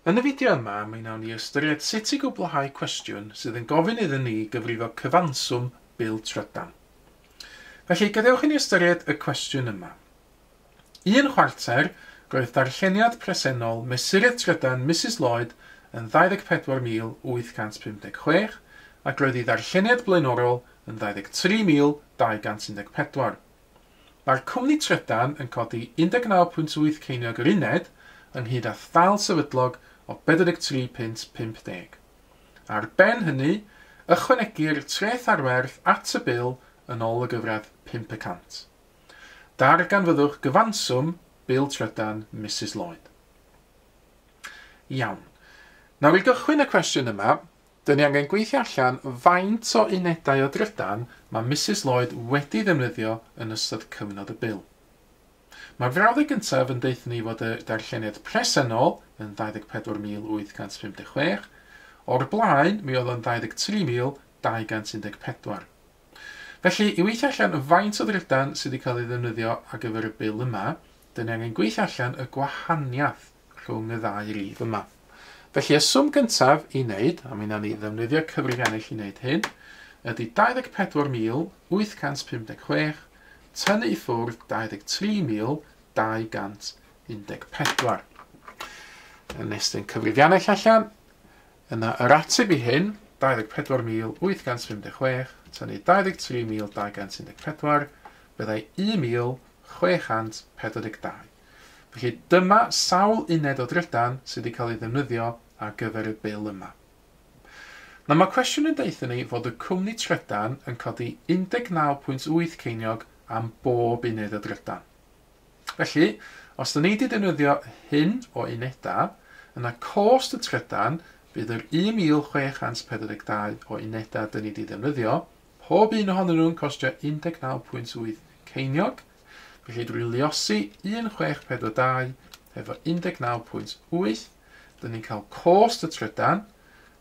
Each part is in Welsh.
Yn y fideo yma, mi wnawn ni ystyried sut i gwblhau cwestiwn sydd yn gofyn iddyn ni gyfrifo cyfanswm bil trydan. Felly, gadewch i ni ystyried y cwestiwn yma. Un chwarter, roedd darlleniad presennol mesurydd trydan Mrs Lloyd yn 24,856 ac roedd ei ddarlleniad blaenorol yn 23,214. Mae'r cwmni trydan yn codi 19.8 ceiniog yr uned ynghyd â thâl sefydlog o 43 punt 50. Ar ben hynny, ychwanegir treth ar werth at y bil yn ôl y gyfradd 5%. Darganfyddwch gyfanswm bil trydan Mrs Lloyd. Iawn. Nawr, i gychwyn y cwestiwn yma, dyn ni angen gweithio allan faint o unedau o drydan mae Mrs Lloyd wedi ddefnyddio yn ystod cyfnod y bil. Mae'r frawddeg gyntaf yn deutha ni fod y darlleniad presennol yn 24,856, o'r blaen mi oedd o'n 23,214. Felly, i weithio allan faint o drydan sydd wedi cael ei ddefnyddio ar gyfer y bil yma, dyn ni angen gweithio allan y gwahaniaeth rhwng y ddau rif yma. Felly, y swm gyntaf i wneud, a mi wnawn ni ddefnyddio cyfrifiannell i wneud hyn, ydy 24,856 tynnu i ffwrdd 23,214. Yn estyn cyfrifiannell allan, yna yr ateb i hyn, 24,856 tynnu 23,214, byddai 1,642. Felly dyma sawl uned o drydan sydd wedi cael ei ddefnyddio ar gyfer y bil yma. Nawr, mae cwestiwn yn deutha ni fod y cwmni trydan yn codi 19.8 ceiniog am bob uned o drydan. Felly, os da ni wedi defnyddio hyn o unedau, yna cost y trydan bydd yr 1,642 o unedau dyn ni wedi ddefnyddio, pob un ohonyn nhw'n costio 19.8 ceiniog. Felly drwy luosi 1642 efo 19.8, dyn ni'n cael cost y trydan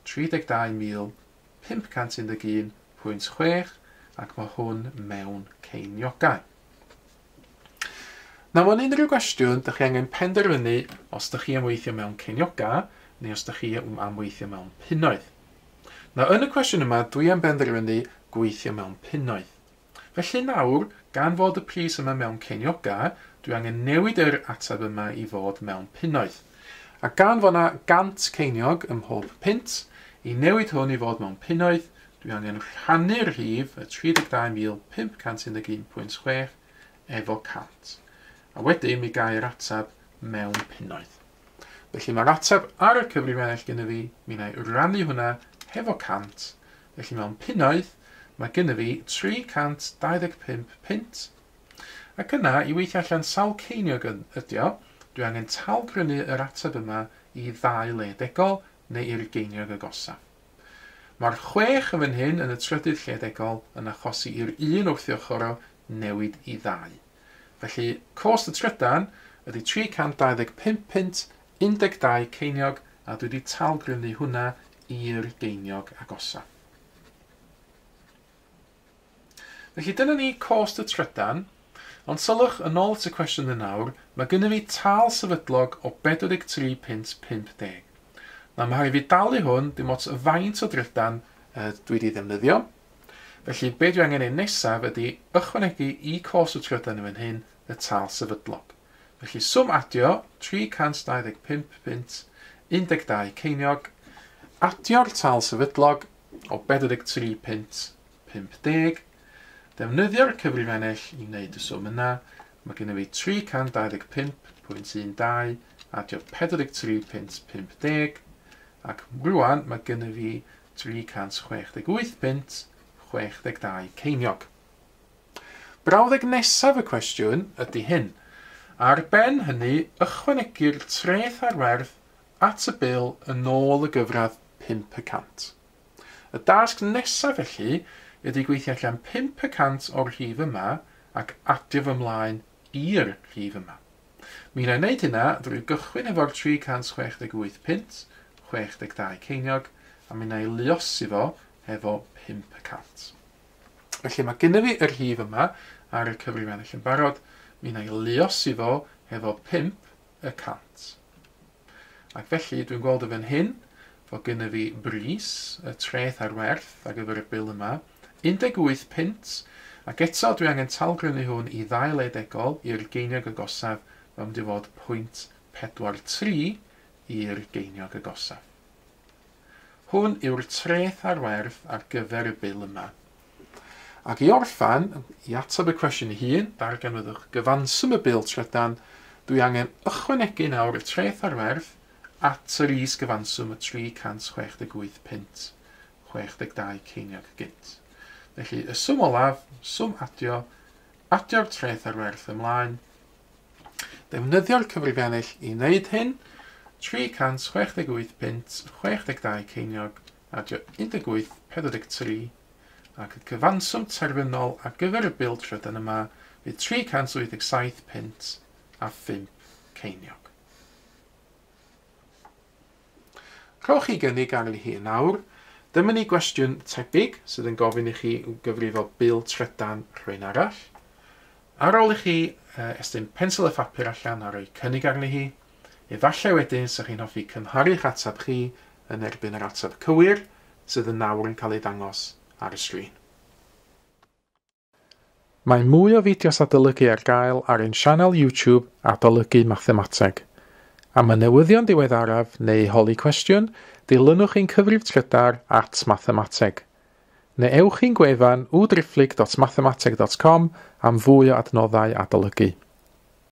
32,511.6, ac mae hwn mewn ceiniogau. Nawr, mewn unrhyw gwestiwn, dych chi angen penderfynu os dych chi am weithio mewn ceiniogau neu os dych chi am weithio mewn punnoedd. Nawr, yn y cwestiwn yma, dwi am benderfynu gweithio mewn punnoedd. Felly nawr, gan fod y pris yma mewn ceiniogau, dwi angen newid yr ateb yma i fod mewn punnoedd. A gan fod yna 100 ceiniog ym mhob punt, i newid hwn i fod mewn punnoedd, dwi angen rhannu'r rhif, y 32,511.6, efo 100. A wedyn mi gai'r ateb mewn punnoedd. Felly mae'r ateb ar y cyfrifiannell gyda fi, mi wna i rannu hwnna hefo 100. Felly mewn punnoedd, mae gyda fi 325 punt. Ac yna, i weithio allan sawl ceiniog ydi o, dwi angen talgrynnu yr ateb yma i ddau le degol neu i'r geiniog agosaf. Mae'r 6 yn fan hyn yn y trydydd lle degol yn achosi i'r un wrth ei ochr o newid i ddau. Felly, cost y trydan ydy 325 punt 12 ceiniog, a dwi wedi talgrynnu hwnna i'r geiniog agosaf. Felly dyna ni cost y trydan, ond sylwch yn ôl at y cwestiwn yn awr, mae gynnu fi tâl sefydlog o 43 punt 50. Nawr, mae rhaid fi dalu hwn, dim ots faint o drydan dwi wedi ddefnyddio. Felly be dwi angen ei nesaf ydy ychwanegu i cost y trydan yn fan hyn y tâl sefydlog. Felly swm adio 325 punt 12 ceiniog, adio'r tâl sefydlog o 43 punt 50, defnyddio'r cyfrifiannell i wneud y swm yna, mae gennym fi 325.12, adio 43 punt 50, ac rwan mae gennym fi 368 punt 62 ceiniog. Brawddeg nesaf y cwestiwn ydy hyn. Ar ben hynny, ychwanegir treth ar werth at y bil yn ôl y gyfradd 5%. Y dasg nesaf felly ydy gweithio allan 5% o'r rhif yma ac adio fy mlaen i'r rhif yma. Mi wna i wneud hynna drwy gychwyn efo'r 368 punt 62 ceiniog, a mi wna i luosi fo hefo 5%. Felly mae gennym fi yr rhif yma ar y cyfrifiannell yn barod, mi wna i luosi fo hefo 5%. Ac felly dwi'n gweld y fan hyn fod gennym fi bris, y treth ar werth ar gyfer y bil yma, 18 punt, ac eto dwi angen talgrynnu hwn i ddau le degol i'r geiniog agosaf, mae'n mynd i fod 0.43 i'r geiniog agosaf. Hwn yw'r treth ar werth ar gyfer y bil yma. Ac i orffan, i ateb y cwestiwn ei hun, darganfyddwch gyfanswm y bil trydan, dwi angen ychwanegu nawr y treth ar werth at yr is-gyfanswm y 368 punt 62 ceiniog gynt. Felly, y swm olaf, swm adio, adio'r treth ar werth ymlaen, defnyddio'r cyfrifiannell i wneud hyn, 368 punt 62 ceiniog, adio 18.43, ac y cyfanswm terfynol ar gyfer y bil trydan yma fydd 387 punt a 5 ceiniog. Rhowch chi gynnig ar ei hun nawr. Dyma ni gwestiwn tebyg sydd yn gofyn i chi gyfrifo bil trydan rhywun arall. Ar ôl i chi estyn pensel a phapur allan a rhoi cynnig arni hi, efallai wedyn 'sa chi'n hoffi cymharu'ch ateb chi yn erbyn yr ateb cywir sydd yn nawr yn cael ei ddangos ar y sgrin. Mae mwy o fideos adolygu ar gael ar ein sianel YouTube Adolygu Mathemateg. Am y newyddion diweddaraf neu holi cwestiwn, dilynwch ein cyfrif trydar @mathemateg. Neu ewch i'n gwefan www.mathemateg.com am fwy o adnoddau adolygu.